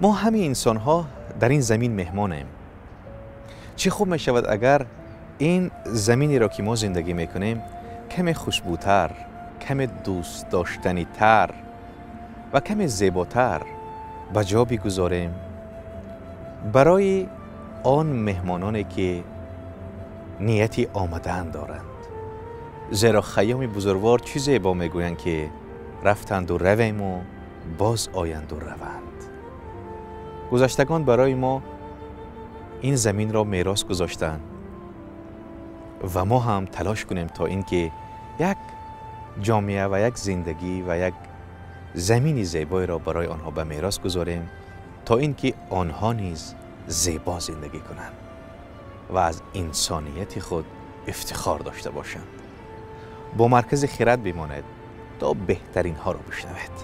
Мо ҳамаи инсонҳо дар ин замин меҳмонем. Чӣ хуб мешавад, агар ин заминеро ки мо зиндагӣ мекунем, каме хушбӯтар, каме дӯстдоштанитар ва каме зеботар ба ҷо бигузорем барои он меҳмононе ки нияти омадан доранд. Зеро Хайёми бузургвор чӣ зебо мегӯянд, ки рафтанду равему боз оянду раванд. Гузаштагон барои мо ин заминро мерос гузоштанд ва мо ҳам талош кунем, то ин ки як ҷомеа ва як зиндагӣ ва як замини зебоеро барои онҳо ба мерос гузорем, то ин ки онҳо низ зебо зиндагӣ кунанд ва аз инсонияти худ ифтихор дошта бошанд. Бо Маркази Хирад бимонед, то беҳтаринҳоро бишнавед.